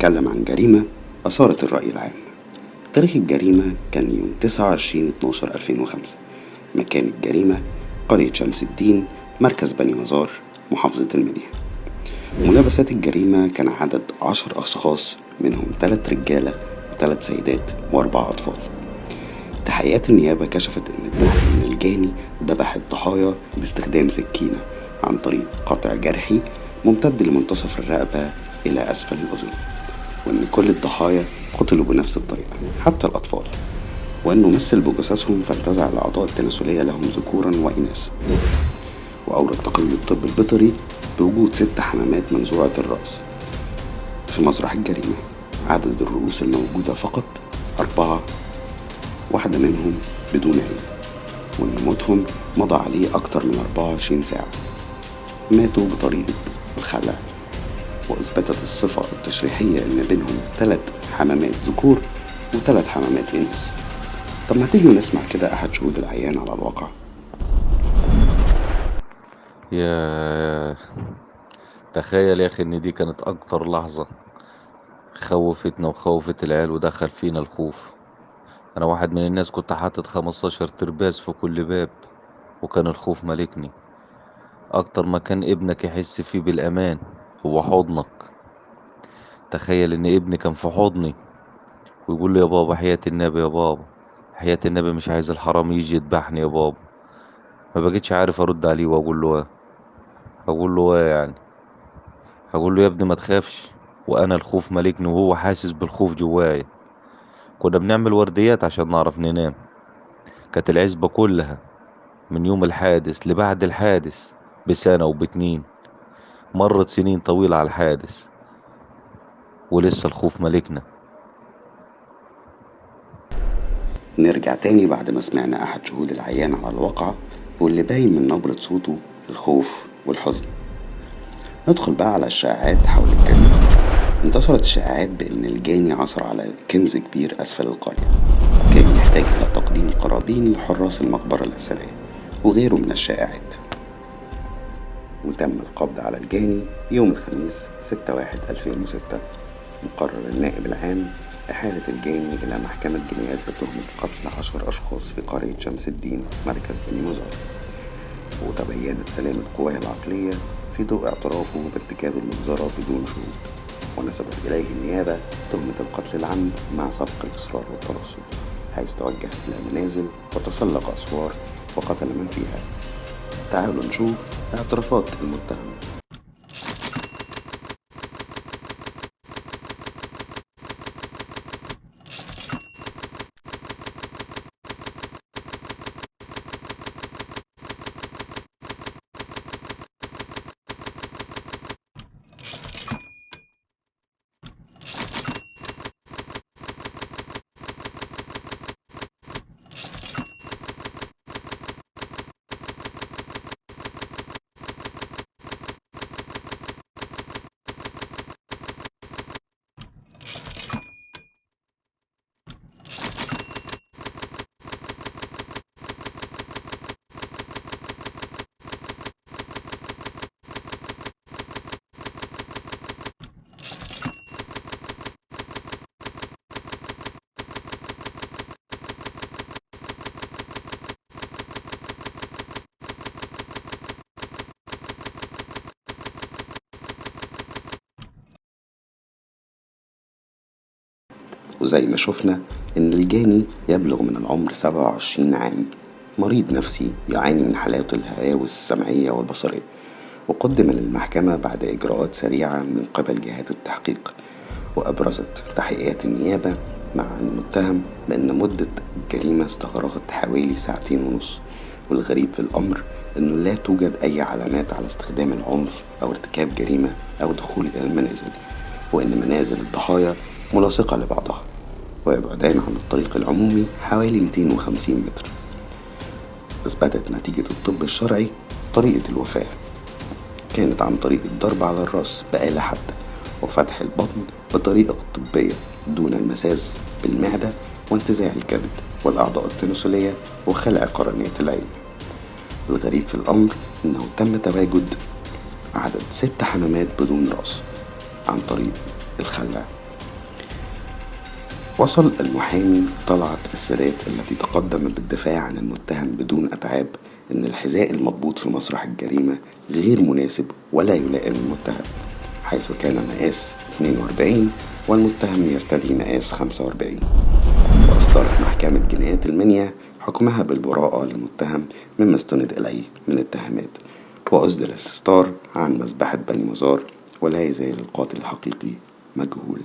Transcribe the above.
هنتكلم عن جريمة أثارت الرأي العام. تاريخ الجريمة كان يوم 29/12/2005. مكان الجريمة قرية شمس الدين، مركز بني مزار، محافظة المنيا. ملابسات الجريمة كان عدد 10 أشخاص، منهم 3 رجالة و3 سيدات و4 أطفال. تحقيقات النيابة كشفت إن الجاني ذبح الضحايا باستخدام سكينة عن طريق قطع جرحي ممتد لمنتصف الرقبة إلى أسفل الأذن، وإن كل الضحايا قتلوا بنفس الطريقة حتى الأطفال، وإنه مثل بجثثهم فانتزع الأعضاء التناسلية لهم ذكورا وإناثا. وأورد تقرير الطب البيطري بوجود 6 حمامات منزوعة الرأس في مسرح الجريمة. عدد الرؤوس الموجودة فقط 4، واحدة منهم بدون عين، وإن موتهم مضى عليه أكتر من 24 ساعة. ماتوا بطريقة الخلع، وأثبتت الصفة التشريحية إن بينهم 3 حمامات ذكور و3 حمامات إناث. طب ما تيجي نسمع كده أحد شهود العيان على الواقع. يا تخيل يا أخي إن دي كانت أكتر لحظة خوفتنا وخوفت العيال ودخل فينا الخوف. أنا واحد من الناس كنت حاطط 15 ترباس في كل باب، وكان الخوف مالكني. أكتر ما كان ابنك يحس فيه بالأمان هو حضنك. تخيل إن ابني كان في حضني ويقول لي يا بابا حياة النبي، يا بابا حياة النبي، مش عايز الحرامي يجي يذبحني يا بابا. ما بقيتش عارف أرد عليه وأقول له إيه، أقول له إيه يعني، هقول له يا ابني ما تخافش، وأنا الخوف مالكني وهو حاسس بالخوف جوايا. كنا بنعمل ورديات عشان نعرف ننام. كانت العزبة كلها من يوم الحادث لبعد الحادث بسنة وباتنين، مرت سنين طويلة على الحادث ولسه الخوف مالكنا. نرجع تاني بعد ما سمعنا أحد شهود العيان على الواقعة، واللي باين من نبرة صوته الخوف والحزن. ندخل بقى على الشائعات حول الجريمة. انتشرت الشائعات بأن الجاني عثر على كنز كبير أسفل القرية، وكان يحتاج إلى تقديم قرابين لحراس المقبرة الأثرية وغيره من الشائعات. وتم القبض على الجاني يوم الخميس 6/1/2006. مقرر النائب العام إحالة الجاني إلى محكمة جنايات بتهمة قتل 10 أشخاص في قرية شمس الدين مركز بني مزار. وتبينت سلامة قواه العقلية في ضوء اعترافه بارتكاب المجزرة بدون شهود، ونسبت إليه النيابة تهمة القتل العمد مع سبق الإصرار والترصد، حيث توجه إلى منازل وتسلق أسوار وقتل من فيها. تعالوا نشوف اعترافات المتهم. وزي ما شفنا إن الجاني يبلغ من العمر 27 عام، مريض نفسي يعاني من حالات الهلاوس السمعية والبصرية، وقدم للمحكمة بعد إجراءات سريعة من قبل جهات التحقيق. وأبرزت تحقيقات النيابة مع المتهم بأن مدة الجريمة استغرقت حوالي 2.5 ساعات، والغريب في الأمر أنه لا توجد أي علامات على استخدام العنف أو ارتكاب جريمة أو دخول إلى المنازل، وأن منازل الضحايا ملاصقة لبعضها ويبعدان عن الطريق العمومي حوالي 250 متر. أثبتت نتيجة الطب الشرعي طريقة الوفاة كانت عن طريق الضرب على الرأس بآلة حادة وفتح البطن بطريقة طبية دون المساس بالمعدة وانتزاع الكبد والأعضاء التناسلية وخلع قرنية العين. الغريب في الأمر أنه تم تواجد عدد 6 حمامات بدون رأس عن طريق الخلع. وصل المحامي طلعت السادات الذي تقدم بالدفاع عن المتهم بدون أتعاب أن الحذاء المضبوط في مسرح الجريمة غير مناسب ولا يلائم المتهم، حيث كان مقاس 42 والمتهم يرتدي مقاس 45. وأصدرت محكمة جنايات المنيا حكمها بالبراءة للمتهم مما استند إليه من اتهامات، وأسدل الستار عن مذبحة بني مزار، ولا يزال القاتل الحقيقي مجهول.